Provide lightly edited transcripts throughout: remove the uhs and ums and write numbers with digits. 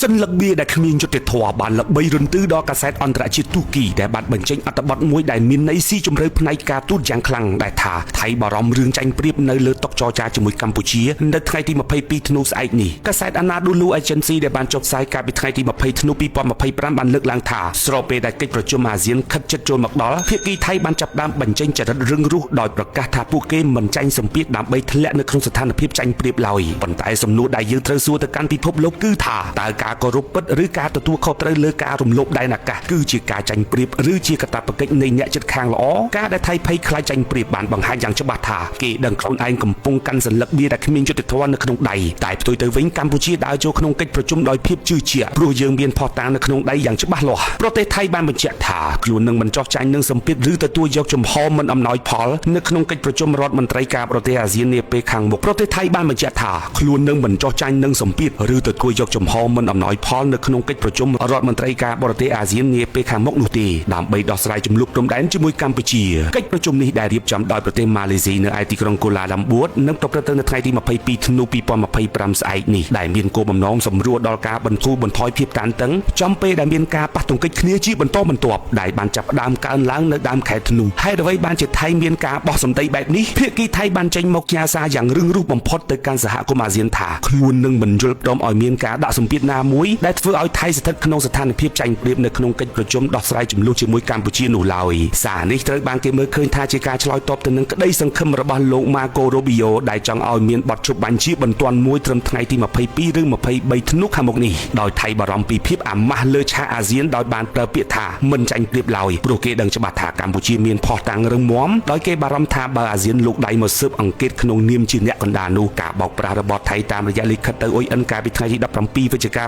សន្លឹកបៀដែលគ្មានយុត្តិធម៌បានល្បីរន្ទឺដល់កាសែតអន្តរជាតិទូគីដែលបានបញ្ចេញអត្ថបទមួយដែលមានន័យស៊ីជម្រៅផ្នែកការទូតយ៉ាងខ្លាំងដែលថាថៃបារម្ភរឿងចាញ់ប្រៀបនៅលើតុចរចាជាមួយកម្ពុជានៅថ្ងៃទី22ធ្នូស្អែកនេះកាសែត Anadolu Agency ដែលបានចុះផ្សាយកាលពីថ្ងៃទី20ធ្នូ2025បានលើកឡើងថាស្របពេលដែលកិច្ចប្រជុំអាស៊ានខិតជិតចូលមកដល់ភាគីថៃបានចាប់ផ្ដើមបញ្ចេញចរិតរឹងរូសដោយប្រកាសថាពួកគេមិនចាញ់សម្ពាធដើម្បីធ្លាក់នៅក្នុងស្ថានភាពចាញ់ប្រៀបឡើយប៉ុន្តែសំណួរដែលយើងត្រូវសួរទៅកាន់ពិភពលោកគឺថាតើការគោរពពិតឬការទទួលខុសត្រូវលើការរំលោភដែនអាកាសគឺជាការចាញ់ប្រៀបឬជាកាតព្វកិច្ចនៃអ្នកជិតខាងល្អការដែលថៃភ័យខ្លាចចាញ់ប្រៀបបានបង្ហាញយ៉ាងច្បាស់ថាគេដឹងខ្លួនឯងកំពុងកាន់សន្លឹកបៀដែលគ្មានយុត្តិធម៌នៅក្នុងដៃតែផ្ទុយទៅវិញកម្ពុជាដើរចូលក្នុងកិច្ចប្រជុំដោយភាពជឿជាក់ព្រោះយើងមានភស្តុតាងនៅក្នុងដៃយ៉ាងច្បាស់លាស់ប្រទេសថៃបានបញ្ជាក់ថាខ្លួននឹងមិនចោះចាញ់នឹងសម្ពាធឬទទួលយកជំហរមិនអំណោយផលនៅក្នុងកិច្ចប្រជុំរដ្ឋមន្ត្រីការប្រទេសអាស៊ាននាពេលខាងមុខប្រទេសថៃបានបញ្ជាក់ថាខ្លួននឹងមិនចោះចាញ់នឹងសម្ពាធឬទទួលយកជំហរមិនអំណោយផលនៅក្នុងកិច្ចប្រជុំរដ្ឋមន្ត្រីការបរទេសអាស៊ាននាពេលខាងមុខនោះទេដើម្បីដោះស្រាយជម្លោះព្រំដែនជាមួយកម្ពុជាកិច្ចប្រជុំនេះដែលរៀបចំដោយប្រទេសម៉ាឡេស៊ីនៅឯទីក្រុងកូឡាឡាំបួតនឹងប្រព្រឹត្តទៅនៅថ្ងៃទី22ធ្នូ2025ស្អែកនេះដែលមានគោលបំណងសម្រួលដល់ការបន្ធូរបន្ថយភាពតានតឹងចំពេលដែលមានការប៉ះទង្គិចគ្នាជាបន្តបន្ទាប់ដែលបានចាប់ផ្ដើមកើនឡើងនៅដើមខែធ្នូហេតុអ្វីបានជាថៃមានការបោះសម្ដីបែបនេះភាគីថៃបានចេញមកផ្ញើសារយ៉ាងរឹងរូសបំផុតទៅកាន់សហគមន៍អាស៊ានថាខ្លួននឹងមិនយល់ព្រមឲ្យមានការដាក់សម្ពាធណាមួយដែលធ្វើឲ្យថៃស្ថិតក្នុងស្ថានភាពចាញ់ប្រៀបនៅក្នុងកិច្ចប្រជុំដោះស្រាយជម្លោះជាមួយកម្ពុជានោះឡើយសារនេះត្រូវបានគេមើលឃើញថាជាការឆ្លើយតបទៅនឹងក្តីសង្ឃឹមរបស់លោកម៉ាកូរូប៊ីយ៉ូដែលចង់ឲ្យមានបទជប់បាញ់ជាបន្ទាន់មួយត្រឹមថ្ងៃទី22ឬ23ធ្នូខាងមុខនេះដោយថៃបារម្ភពីភាពអាម៉ាស់លើឆាកអាស៊ានដោយបានប្រើពាក្យថាមិនចាញ់ប្រៀបឡើយព្រោះគេដឹងច្បាស់ថាកម្ពុជាមានភស្តុតាងរឹងមាំដោយគេបារម្ភថាបើអាស៊ានលូកដៃមកស៊ើបអង្កេតក្នុងនាមជាអ្នកកណ្ដាលនោះការបោកប្រាស់របស់ថៃតាមរយៈលិខិតទៅអ៊ុយអិនកាលពីថ្ងៃទី17វិច្ឆិកា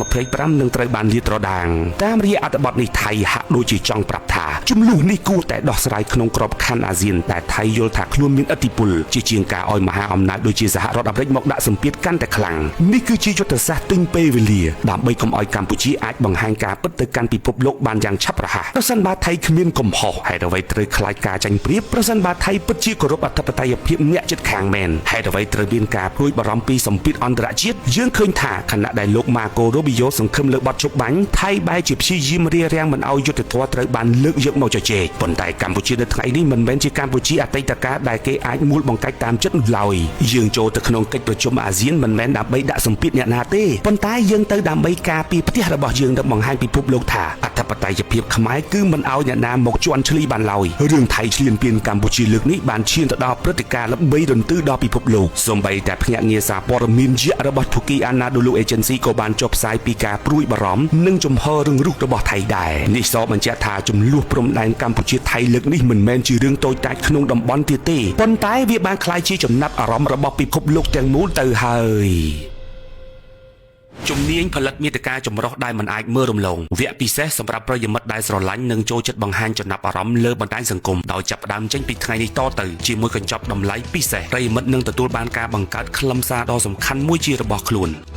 2025នឹងត្រូវបានលាតត្រដាងតាមរយៈអត្ថបទនេះថៃហាក់ដូចជាចង់ប្រាប់ថាជម្លោះនេះគួរតែដោះស្រាយក្នុងក្របខ័ណ្ឌអាស៊ានតែថៃយល់ថាខ្លួនមានឥទ្ធិពលជាជាងការឲ្យមហាអំណាចដូចជាសហរដ្ឋអាមេរិកមកដាក់សម្ពាធកាន់តែខ្លាំងនេះគឺជាយុទ្ធសាស្ត្រទិញពេលវេលាដើម្បីកុំឲ្យកម្ពុជាអាចបង្ហាញការពិតទៅកាន់ពិភពលោកបានយ៉ាងឆាប់រហ័សប្រសិនបើថៃគ្មានកំហុសហេតុអ្វីត្រូវខ្លាចការចាញ់ប្រៀបប្រសិនបើថៃពិតជាគោរពអធិបតេយ្យភាពអ្នកជិតខាងមែនហេតុអ្វីត្រូវមានការព្រួយបារម្ភពីសម្ពាធអន្តរជាតិយើងឃើញថាខណៈដែលលោកម៉ាកូរូប៊ីយ៉ូសង្ឃឹមលើបទជប់បាញ់ថៃបែរជាព្យាយាមរារាំងមិនឲ្យយុត្តិធម៌ត្រូវបានលើកយកមកជជែកប៉ុន្តែកម្ពុជានៅថ្ងៃនេះមិនមែនជាកម្ពុជាអតីតកាលដែលគេអាចមូលបង្កាច់តាមចិត្តនោះឡើយយើងចូលទៅក្នុងកិច្ចប្រជុំអាស៊ានមិនមែនដើម្បីដាក់សម្ពាធអ្នកណាទេប៉ុន្តែយើងទៅដើម្បីការពារផ្ទះរបស់យើងនិងបង្ហាញពិភពលោកថាអធិបតេយ្យភាពខ្មែរគឺមិនឲ្យអ្នកណាមកជន់ឈ្លីបានឡើយរឿងថៃឈ្លានពានកម្ពុជាលើកនេះបានឈានទៅដល់ព្រឹត្តិការណ៍ល្បីរន្ទឺដល់ពិភពលោកសូម្បីតែភ្នាក់ងារសារព័ត៌មានយៈរបស់ទូគី Anadolu Agency ក៏បានចុះផ្សាយពីការព្រួយបារម្ភនិងជំហររឹងរូសរបស់ថៃដែរនេះសបញ្ជាក់ថាចំនួនព្រំដែនកម្ពុជាថៃលើកនេះមិនមែនជារឿងតូចតាចក្នុងតំបន់ទៀតទេប៉ុន្តែវាបានក្លាយជាចំណាប់អារម្មណ៍របស់ពិភពលោកទាំងមូលទៅហើយជំនាញផលិតមាតិកាចម្រុះដែលមិនអាចមើលរំលងវគ្គពិសេសសម្រាប់ប្រិយមិត្តដែលស្រឡាញ់និងចូលចិត្តបង្ហាញចំណាប់អារម្មណ៍លើបណ្ដាញសង្គមដោយចាប់ផ្ដើមចេញពីថ្ងៃនេះតទៅជាមួយកញ្ចប់តម្លៃពិសេសប្រិយមិត្តនឹងទទួលបានការបង្កើតខ្លឹមសារដ៏សំខាន់មួយជារបស់ខ្លួន។